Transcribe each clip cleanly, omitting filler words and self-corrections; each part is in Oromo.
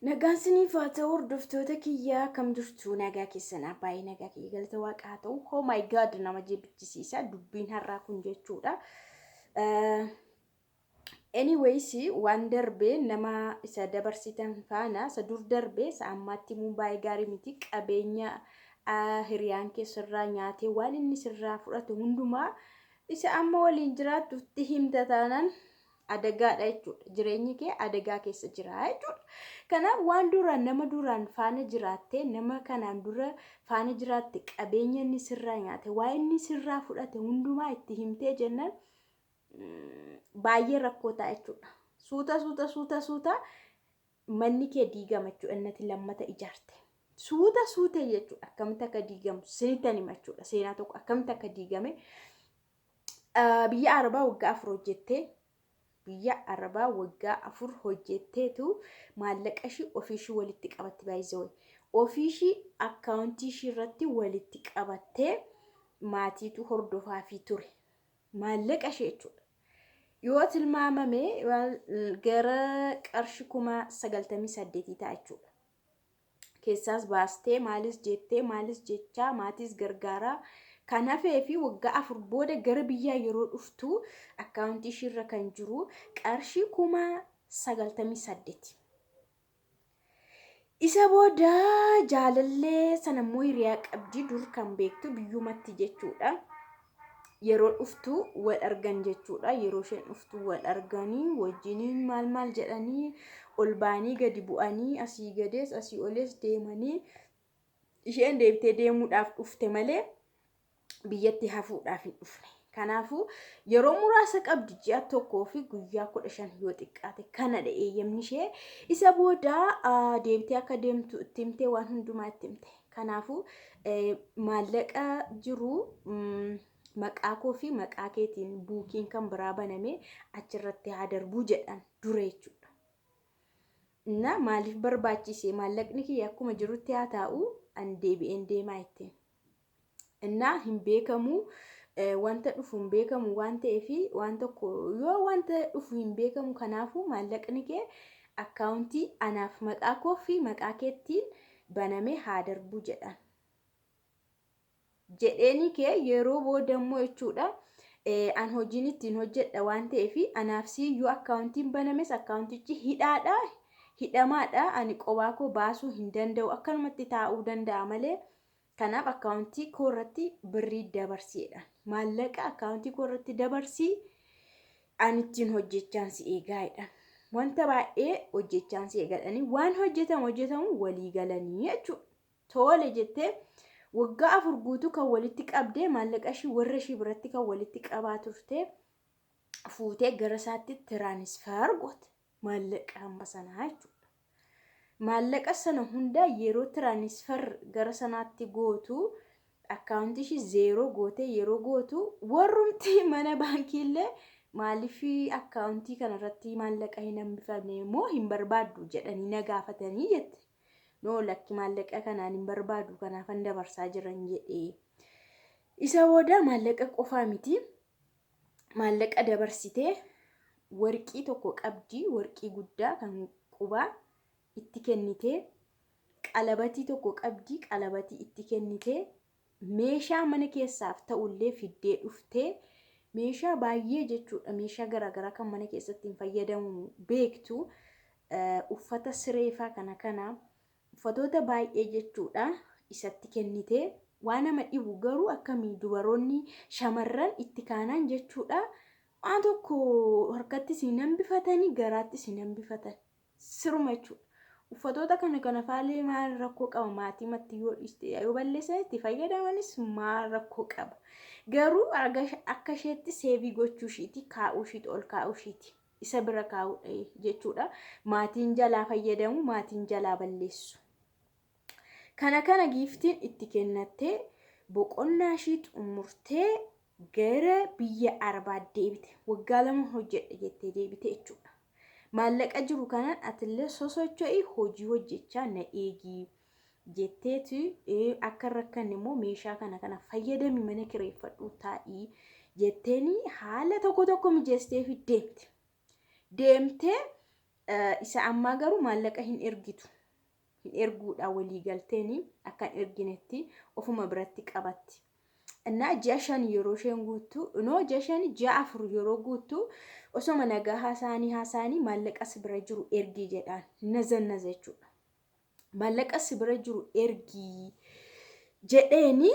Nagaan siniif haa ta'u, hordoftoota kiyyaa, akkam jirtu? Nagaa keessan? Baay'ee nagaa kiyya, galata Waaqaa haa ta'u. Oh my God, nama jibbisiisa dubbiin har'aa kun jechuudha. Anyways, waan darbee nama isa dabarsitan faana, isa dur darbee isa ammaatti himuun baay'ee gaarii miti. Qabeenya hiriyaan kee sirraa nyaatee, waan inni sirraa fudhate hundumaa isa amma waliin jiraattutti himta taanaan adagaadha jechuudha. Jireenyi kee adagaa keessa jira jechuudha. Kanaaf waan duraan nama duraan faana jiraatte, nama kanaan dura faana jiraatte, qabeenya inni sirraa nyaate, waa inni sirraa fudhate hundumaa itti himtee jennaan baay'ee rakkoo ta'a jechuudha. Suuta suuta suuta suuta manni kee diigama jechuudha, innati lammata ijaarte. Suuta suuta jechuudha, akkamitti akka diigamu sinittan hima jechuudha. Seenaa tokko akkamitti akka diigame. Biyya Arabaa waggaa 4 hojjettee, biyya Arabaa waggaa 4 hojjetteetu maallaqa ishii ofii ishii walitti qabatti baay'isee. Ofii ishii akkaawuntii ishii irratti walitti qabattee maatiitu hordofaafii ture. Maallaqa ishee jechuudha. Yoo tilmaamame gara qarshii 98,000 ta'a jechuudha. Keessaas baastee, maalis jettee, maalis jechaa, maatiis gargaaraa kan hafee fi waggaa 4 booda gara biyyaa yeroo dhuftu akkaawuntii ishiirra kan jiru qarshii 98,000. Isa booda jaalallee sanammoo hiriyaa qabdi dur kan beektu biyyumatti jechuudha. Yeroo dhuftu wal argan jechuudha. Yeroo isheen dhuftu wal arganii wajjiniin maal maal jedhanii, ol ba'anii gadi bu'anii, asii gadees asii olees deemanii, isheen deebitee deemuudhaaf dhufte malee biyyatti hafuudhaaf hin dhufne. Kanaafuu yeroo muraasa qabdi, ji'a 1 fi guyyaa 15 yoo xiqqaate kanadha eeyyamni ishee. Isa booda deebitee akka deemtu itti himtee, waan hundumaa itti himte. Kanaafuu maallaqa jiru maqaa koo fi maqaa keetiin buukiin kan biraa banamee achirratti haa darbuu jedhan dura jechuudha. Na maaliif barbaachise? Maallaqni kiyya akkuma jirutti haa taa'u, an deebi'een deemaa ittiin. Innaa hin beekamu, wanta dhufu hin beekamu waan ta'eef, waan tokko yoo wanta dhufu hin beekamu, kanaafuu maallaqni kee akkaawuntii anaaf maqaa koo fi maqaa keettiin banamee haa darbu jedhan. Jedheeni kee yeroo booda immoo jechuudha, an hojiin ittiin hojjedha waan ta'eef, anaaf siyyuu akkaawuntiin banames akkaawuntichi hidhaadha, hidhamaadha, ani qobaa koo baasuu hin danda'u, akkanumatti taa'uu danda'a malee. Kanaaf akkaawuntii koo irratti birrii dabarsiidha. Maallaqa akkaawuntii koo irratti dabarsii, ani ittiin hojjechaan si eegaadha. Wanta baay'ee hojjechaan si eegadhanii waan hojjetamu hojjetamu walii galanii jechuudha. Tole jettee waggaa 4 guutuu kan walitti qabdee, maallaqa ishii warra ishii biratti kan walitti qabaa turte fuutee gara isaatti transfer goote maallaqa hamma sanaa jechuudha. Maallaqa sana hunda yeroo transfer gara sanaatti gootu, akkaawuntii ishii zero gootee yeroo gootu, warrumti mana baankiillee maaliif akkaawuntii kanarratti maallaqa hin hambifamne immoo hin barbaaddu jedhanii na gaafatanii jette. No, lakki, maallaqa kanaan hin barbaadu, kanaafan dabarsaa jiran jedhee. Isa booda maallaqa qofaa miti, maallaqa dabarsitee warqii tokko qabdi, warqii guddaa kan qubaa itti kennitee, qalabatii tokko qabdi, qalabatii itti kennitee, meeshaa mana keessaaf ta'ullee fiddee dhuftee, meeshaa baay'ee jechuudha, meeshaa garaagaraa kan mana keessatti hin fayyadamu beektu, uffata sireefaa kana kana, uffatoota baay'ee jechuudha isatti kennitee. Waan nama dhibu garuu akkamii dubaroonni shamarran itti kaanaan jechuudha, waan tokko harkatti isin hambifatanii, garaatti isin hambifatan siruma jechuudha. Uffatoota kana kana faalee maal rakkoo qaba? Maatii matti yoo dhiiste, yoo balleessan itti fayyadamanis maal rakkoo qaba? Garuu akka isheetti save gochuu ishiiti, kaa'uu ishiiti, ol kaa'uu ishiiti. Isa bira kaa'uudha jechuudha. Maatiin jalaa fayyadamu, maatiin jalaa balleessu. Kana kana giiftiin itti kennattee boqonnaa ishii xumurtee gara biyya Arabaa deebite. Waggaa 2 hojjedhe jettee deebite jechuudha. Maallaqa jiru kanaan atillee sosocho'i, hojii hojjechaa na eegi jetteeti, akka hin rakkanne immoo meeshaa kana kana fayyadami, mana kireeffadhu taa'ii jetteeni haala tokko tokko mijeessiteefi deemte. Deemtee Isa ammaa garuu maallaqa hin ergitu. Hin erguudha walii galteeni akka hin erginetti ofuma biratti qabatti. Innaa ji'a 5 yeroo isheen guuttu, noo ji'a 5 ji'a 4 yeroo guuttu osoma nagaa haasaanii haasaanii maallaqa si bira jiru ergii jedhaan nazannaza jechuudha. Maallaqa si bira jiru ergii jedheeni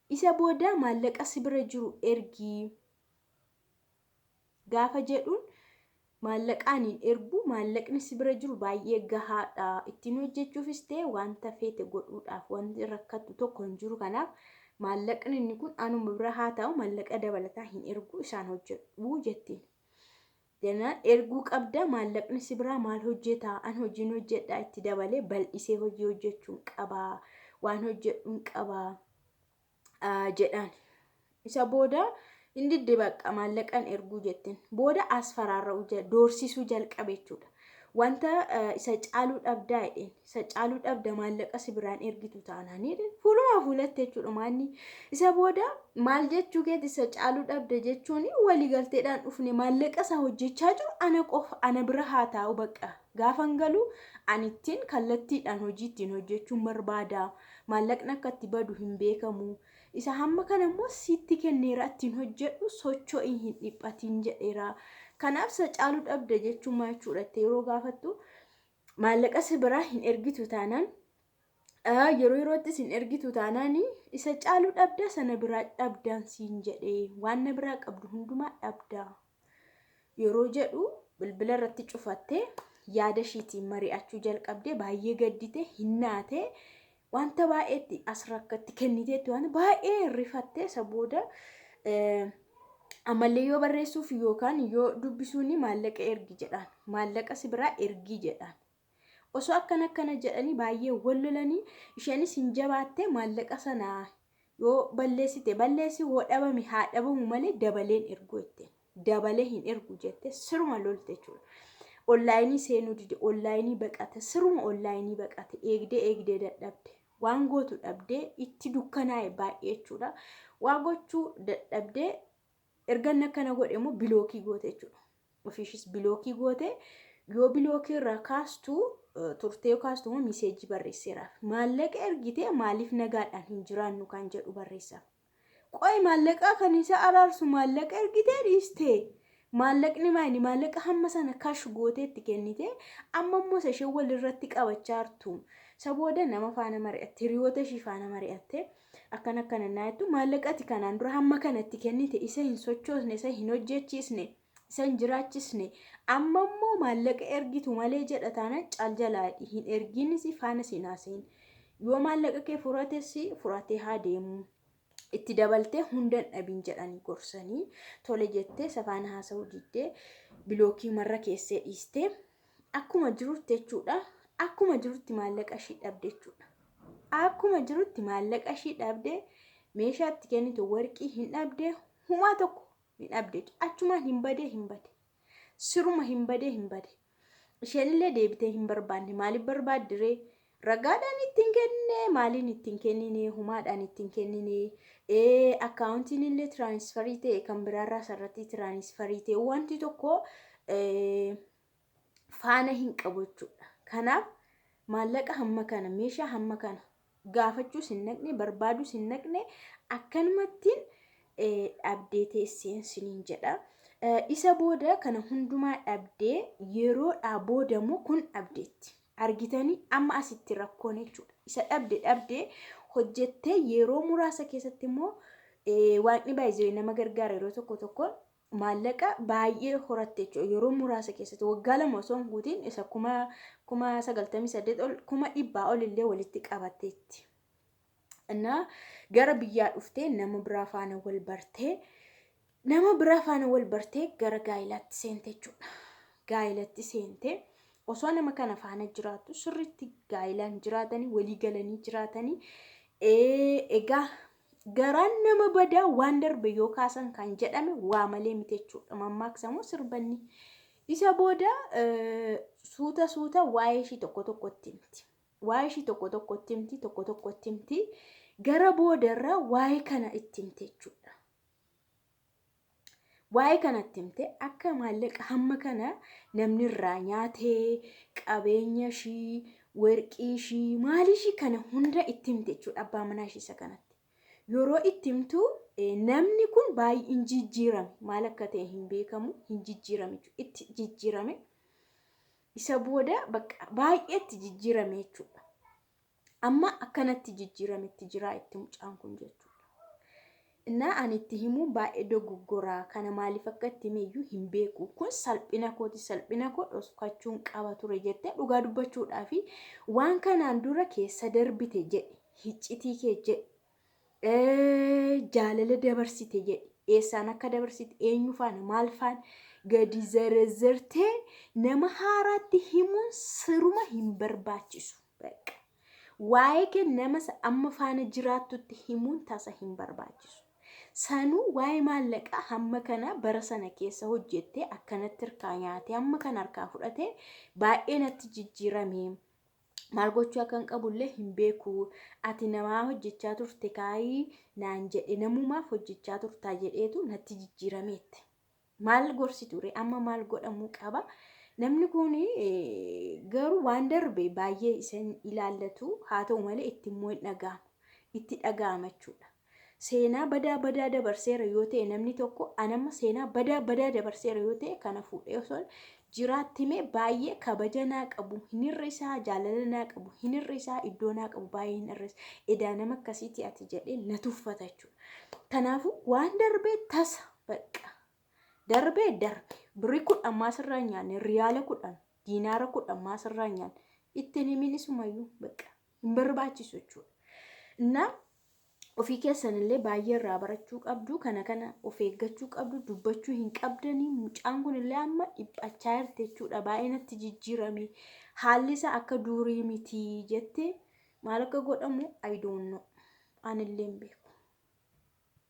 isa booda maallaqa si bira jiru ergii gaafa jedhuun maallaqaan hin ergu, maallaqni si bira jiru baay'ee gahaadha. Ittiin hojjechuufis ta'e wanta feete godhuudhaaf wanti rakkattu tokko hin jiru. Kanaaf maallaqni inni kun anuma bira haa ta'u, maallaqa dabalataa hin ergu, isaan hojjedhu jettiin. Jennaan erguu qabda, maallaqni si biraa maal hojjetaa? An hojiin hojjedhaa, itti dabalee bal'isee hojii hojjechuun qabaa, waan hojjedhuun qabaa jedhaan. Isa booda hin didde, bakka maallaqan erguu jettiin. Booda as faraarra'uu doorsisuu jalqabe jechuudha. Wanta isa caaluu dhabdaa jedheen. Isa caaluu dhabda maallaqa si biraan ergitu taanaan jedheen. Fuulumaa fuulatti jechuudha maanni. Isa booda maal jechuu keeti isa caaluu dhabda jechuun waliigalteedhaan dhufne, maallaqa isa hojjechaa jiru ana qofa ana bira haa taa'u bakka. Gaafan galu ani ittiin kallattiidhaan hojii ittiin hojjechuun barbaada. Maallaqni akka itti badu hin beekamu. Isa hamma kana immoo sitti kenneera, ittiin hojjedhu, socho'ii, hin dhiphatiin jedheera. Kanaaf isa caaluu dhabda jechuun maal jechuudha jettee yeroo gaafattu, maallaqa si biraa hin ergitu taanaan, yeroo yeroottis hin ergitu taanaan, isa caaluu dhabda, sana biraa dhabdaan siin jedhee, waan na biraa qabdu hundumaa dhabda. Yeroo jedhu bilbila irratti cufattee yaada ishiitiin mari'achuu jalqabdee baay'ee gaddite, hinnaate, wanta baay'eetti as rakkatti kenniteetti, waan baay'ee rifattee. Isa booda ammallee yoo barreessuuf yookaan yoo dubbisuun maallaqa ergi jedhaan, maallaqa si biraa ergi jedhaan. Osoo akkana akkana jedhanii baay'ee wal lolanii, isheenis hin jabaatte, maallaqa sana yoo balleessite balleessi, hoo dhabame haa dhabamu malee dabaleen ergu jette. Dabalee hin ergu jette, siruma lolte jechuudha. Onlaayinii seenuu dide, onlaayinii baqate, siruma onlaayinii baqate, eegdee eegdee dadhabde. Waan gootu dhabdee itti dukkanaa'e baay'ee jechuudha. Waa gochuu dadhabdee erga akkana godhe immoo bilookii goote jechuudha. Ofiishis bilookii goote. Yoo bilookii irraa kaastu turtee kaastu immoo miseejii barreesseeraaf. Maallaqa ergitee maaliif nagaadhaan hin jiraannu kan jedhu barreessaaf. Qoy, maallaqa kan isa araarsu maallaqa ergitee dhiistee, maallaqni maali? Maallaqa hamma sana cash gootee itti kennite, amma immoo isa ishee walirratti qabachaa jirtu. Isa booda nama faana mari'atte, hiriyoota ishii faana mari'atte, akkana akkana naa jettu, maallaqa ati kanaan dura hamma kanatti kennite isa hin sochoosne, isa hin hojjechiisne, isa hin jiraachisne, amma immoo maallaqa ergitu malee jedha taanaan cal jalaa hin ergiinis, faana siin haasa'in. Yoo maallaqa kee furates furatee haa deemu. Itti dabaltee hundan dhabin jedhanii gorsanii, tole jettee isa faana haasa'uu diddee bilookii marra keessee dhiistee akkuma jirutti jechuudha. Akkuma jirutti maallaqa ishii dhabde jechuudha. Akkuma jirutti maallaqa ishii dhabde, meeshaa itti kennitu warqii hin dhabde, humaa tokko hin dhabde, achumaan hin badee, hin bade. Siruma hin badee, hin bade. Isheen illee deebitee hin barbaanne. Maaliif barbaaddiree? Ragaadhaan ittiin kennine, maaliin ittiin kennine, humaadhaan ittiin kennine, akkaawuntiin illee tiraanisfarii ta'e kan biraarraa sarratti tiraanisfarii ta'e wanti tokko faana hin qabu jechuudha. Kanaaf maallaqa hamma kana, meeshaa hamma kana gaafachuus hin naqne, barbaaduus hin naqne, akkanumattiin dhabdee teesseen siniin jedha. Isa booda kana hundumaa dhabdee yeroodhaa booda immoo kun dhabdeetti. Argitanii, amma asitti rakkoon jechuudha. Isa dhabde dhabdee hojjettee yeroo muraasa keessatti immoo waaqni baay'ee nama gargaara, yeroo tokko tokko maallaqa baay'ee horatte jechuudha. Yeroo muraasa keessatti waggaa 2 osoo hin guutiin isa 98,000 ol, 100,000 ol illee walitti qabatteetti. Innaa gara biyyaa dhuftee nama biraa faana wal bartee, nama biraa faana wal bartee gara gaa'ilaatti seente jechuudha. Gaa'ilatti seente, osoo nama kana faana jiraattu sirriitti gaa'ilaan jiraatanii, walii galanii jiraatanii, egaa garaan nama badaa waan darbe yoo kaasan kan jedhame waa malee miti jechuudha. Mammaaksamoo sirbanni. Isa booda suuta suuta waa'ee ishii tokko tokkotti himti. Waa'ee ishii tokko tokkotti himti, tokko tokkotti himti. Gara boodarra waa'ee kana itti himte jechuudha. Waa'ee kanatti himte, akka maallaqa hamma kana namni irraa nyaatee, qabeenya ishii, warqii ishii, maalii ishii kana hunda itti himte jechuudha abbaa manaa ishii isa kanatti. Yeroo itti himtu namni kun baay'ee hin jijjiirame, maal akka ta'e hin beekamu, hin jijjiirame jechuudha. Itti jijjiirame. Isa booda bakka baay'eetti jijjiirame jechuudha. Amma akkanatti jijjiirametti jira itti mucaan kun jechuudha. Innaa ani itti himuun baay'ee dogoggoraa, kana maaliif akka itti himeyyuu hin beeku. Kun salphina kooti, salphina koo dhoskachuun qaba ture jettee dhugaa dubbachuudhaa fi waan kanaan dura keessa darbite jedhe, hiccitii kee jedhe, jaalala dabarsite jedhe, eessaan akka dabarsite, eenyu faana, maal faana gadi zarazartee nama haaraatti himuun siruma hin barbaachisu. Bakka. Waa'ee kee nama amma faana jiraattutti himuun tasa hin barbaachisu. Sanuu waa'ee maallaqaa hamma kana bara sana keessa hojjettee akkanatti harkaa nyaatee hamma kana harkaa fudhatee baay'ee natti jijjiirame. Maal gochuu akka hin qabullee hin beeku. Ati namaa hojjechaa turte kaayii naan jedhe, namumaaf hojjechaa turtaa jedheetu natti jijjiirameetti. Maal gorsitu ree? Amma maal godhamuu qaba? Namni kun garuu waan darbe baay'ee isa ilaallatu, haa ta'u malee itti immoo hin dhaga'amu. Itti dhaga'ama jechuudha. Seenaa badaa badaa dabarseera yoo ta'e namni tokko, anamma seenaa badaa badaa dabarseera yoo ta'e, kana fuudhee osoo jiraattime baay'ee kabaja naa qabu hin hir'isaa, jaalala naa qabu hin hir'isaa, iddoo naa qabu baay'ee hin hir'isa. Edaa nama akkasiiti ati jedhee na tuffata jechuudha. Kanaafuu waan darbee tasa bakka darbee darbe, birrii 10 maasirraa nyaanne, riyaala 10, diinaara 10 maasirraa nyaanne, ittiin himin isumayyuu bakka hin barbaachisu jechuudha. Innaa ofii keessan illee baay'ee irraa barachuu qabdu, kana of eeggachuu qabdu, dubbachuu hin qabdanii. Mucaan kun illee amma dhiphachaa jirti jechuudha. Baay'ee natti jijjiirame, haalli isaa akka durii miti jette. Maal akka godhamu I don't know, anillee hin beeku.